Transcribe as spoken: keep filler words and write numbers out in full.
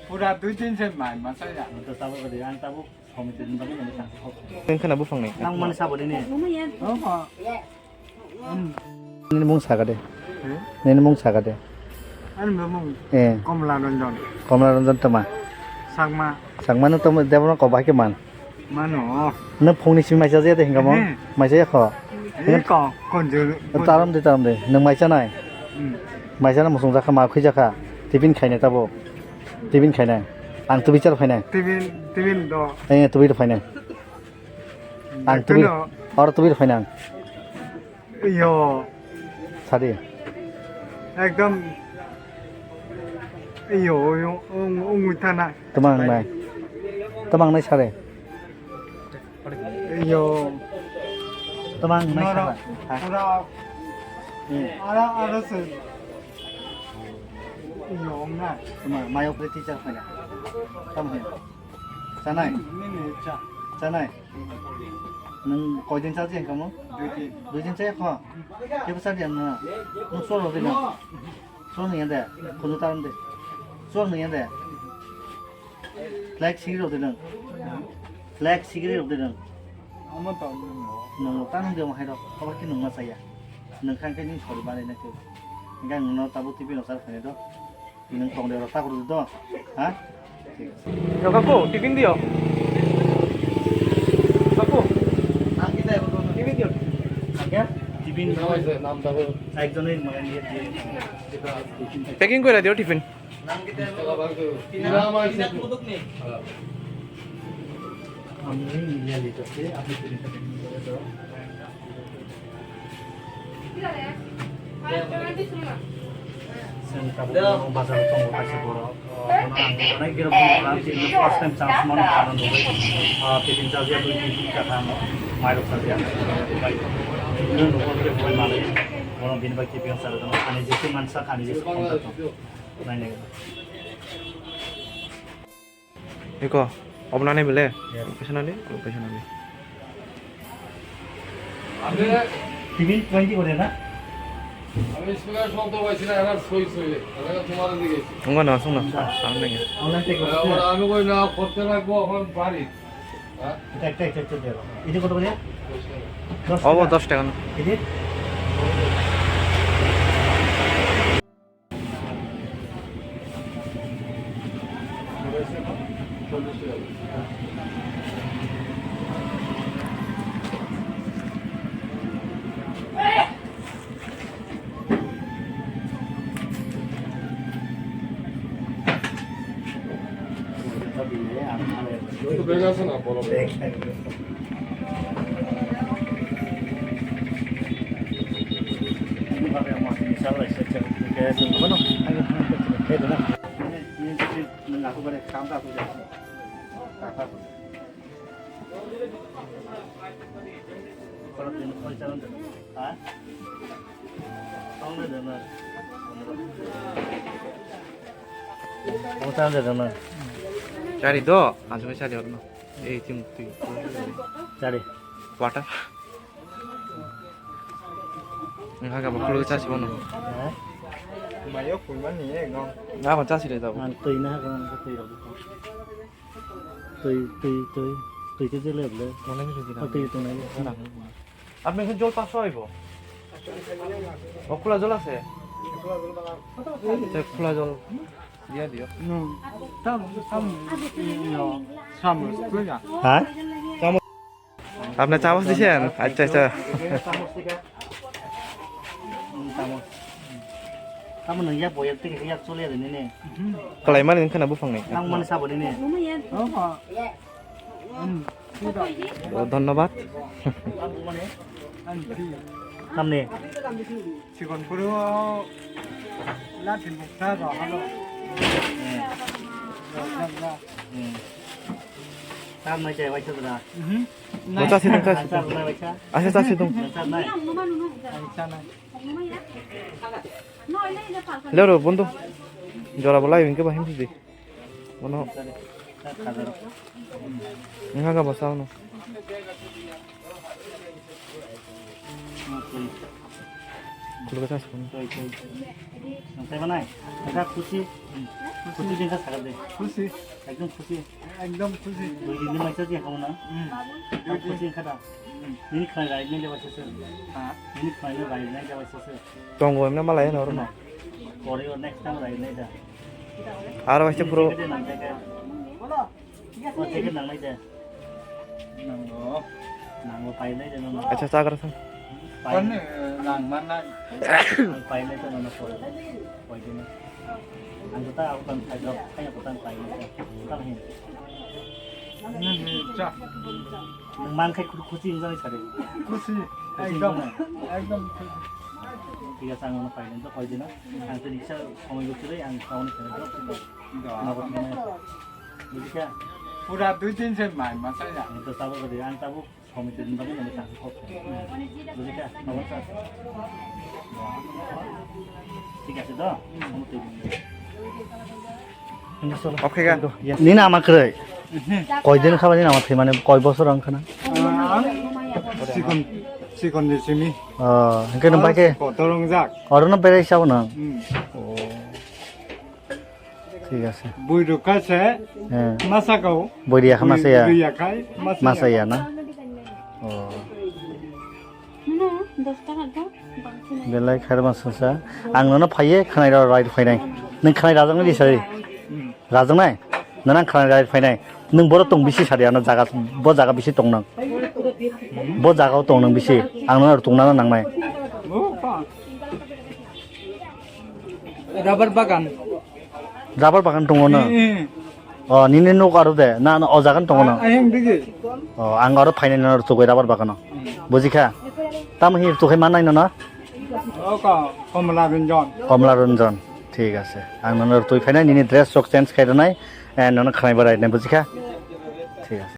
Pura dui din se mai masa ya. Ang tabuk komiti ni bagwi nang sa. Ang khana buphang ni. Nang mani sabo ni ne. Oho. Nini mung saga de. Nini mung saga de. Ani mung. Eh. Komla Ranjan. Komla Ranjan tama. Sagma. Sagma no tama debra ko bahai ke man. Mano. Nang phungni simi maisa jaya de hingamo. Eh. Maisa ya kho. Eh, ko, konjo. Taram de, taram de. Nang maisa nai. Hmm. Maisa na musung jakha ma khui jakha. Tiffin khainai tabo. Tiffin khainai. Ang tubi char phainai. Tiffin, tiffin do. Eh, tubi phainai. Ang tubi. Betul. Or tubi phainai ang. Iyo. Sadi. Ekdom. Iyo, iyo, ung, ung, thana. Tamang nai. Tamang nai sare. Iyo. Tamang nai sare. Pura. Hmm. Ara, ara se. Iyo, ung na. Tamang, mayo pre teacher kaya. Tamang. Chanai. Nini cha. Chanai. Nwng koidin chaji hwnkha mo? Dui din. Dui din chaya kho? Kebo chadi ang nwng. Nwng chol rw di nwng. Chol nungya de. Khunju taram de. Chol nungya de. Flag sigiri rw di nwng. Flag sigiri rw di nwng. Omo to nwng. Nwng ta nung de omo hai rw. Kobo khe nungma chaya. Nwng kha hwnkhe nini sori bari na khe. Hwnkhe ang nwng no tabuk tiffin rw char khainai do. Nwng tong de rw ta kuru do. Ha? Thik ase. Yo, kaku, tiffin diyo. Kaku, tiffin diyo. Tiffin. Ekjon oi mane niye diye. Packing kore diyo tiffin. Chwng tabuk bazar tongo kaisa borok. Bono ang onek girok bumung kha, tini first time chance mano kha nugwi. Ah, tiffin chajiya, twi tiffin kha ano, mairok chajiya. Bai, tini nugwi khe bai manwi, bono bini bai tiffin charijak, ani jese mansa, ani jese khongjak. Nainai. Iko, obo nani bele? Yes. Kaisa nani? Kaisa nani. Tiffin twenty করে না? আমি স্পিকার শব্দ পাইছি না, এরা সই সই, এরা তোমার দিকে। Wngkha no, aswk no. Ang nai. Online থেকে করতে। এবার আমি কই না, করতে লাগবো এখন বাড়ি। হ্যাঁ? এটা একটা, একটা, একটা দেবো। এটা কত করে? দশ টাকা। Obo দশ টাকা no. এটা? Chari do, aswk chari orno. Ei, tim, tim. Chari. Water. Nang haga bakulu chasi bono. Mayo kulma ni e gong. Nga ban chasi le tabo. Ang twi na haga ang twi rok. Twi, twi, twi. Twi ke jele ble. Mane ni twi na. Twi to nai. Nang. Apni khe jol paso hoibo? O, khula jol ase? Te khula jol diya diyo. Hmm. Tam, tam, yo, sam, kuya. Ha? Apni chamos disen? Acha, acha. Tamo nang yak boyak tiki yak chole de nini. Kalai mani khana buphang ni. Nang mani sabo nini. Oh, ha. O, dhonnobad. Tamni. Chikon kuru latin bukta do halo. Tam mai chai waisa da. Mhm. Bo chasi tong, chasi tong. Asa chasi tong. Lero, bondhu. Jora bo lai wngkhe ba himsidi. Bono. Wngkha kha bo sao no. Khulukha sa sukun. Toi, toi, toi. Nang tai manai? Nang kha khusi? Khusi din kha sakar de. Khusi. Ekdom khusi. Ekdom khusi. Dui din ni maisa je khamna. Hmm. Nang khusi kha da. Hmm. Nini khnai rai nai jabai sese. Ha? Nini khnai rai nai jabai sese. Tongo emna malai no ro no. Pore o next time rai nai da. Aro waisa phuru. Nini jacket nang tai kha. O jacket nang nai da. Nango. Nango, painai de nono. Acha, chagra san. Painai. Nang mana? Ang painai de nono, koi. Koi de no. Ang kota aku kan kajak, kaya kota painai de. Kota hin. Cha. Nang man khai khusi injani sare. Khusi. Khusi ekdom, injani. Ekdom. Tiga sang nono painai de, koi de no. Ang tini kisa somoi bukti lai, ang kau ni kena drop. Nogo tini. Bujikha? Pura dui din se mai masa ya. Ang to tabuk gadi, ang tabuk komiti ni bagwi nang tang kok. Bujikha? Nogo sa. Thik ase to? Komiti ni. Okay ga. Nini ama kwrwi? Koi din kha ba nini ama thwi mane koi bosor wng khana? Chikon, chikon ni simi. Oh, hwnkhe nwng bai khe? Kotor wngjak. Oro no berai sao nwng? Hmm. Oh. Thik ase. Bui rwkha se. He. Masa kau. Bui riya kha masa ya. Bui riya khai masa ya. Masa ya na? Oh. Belai khairma sasa. Ang nono phaiye khwnai rok rai phainai. Nwng khwnai rajak nai di sari. Hmm. Rajak nai. Nono ang khwnai rai phainai. Nwng boro tong bisi sari ano jaga, bo jaga bisi tong nang. Bo jaga o tong nang bisi. Ang nono tong nang nangnai. Rubber bagan. Rubber bagan tongo no? Hmm, hmm. Oh, nini nuk aro de? Na, na, o jagan tongo no? Ah, ayang digi. Oh, ang aro phainai no rwtugwi rubber bagano. Hmm. Bujikha? Tamo hi rwtugwi mannai no na? Oka, Komla Ranjan. Komla Ranjan. Thik ase. Ang nono rwtugwi phainai, nini dress rok change khai rwnai. Eh, nono khwnai barai nai, bujikha? Thik ase.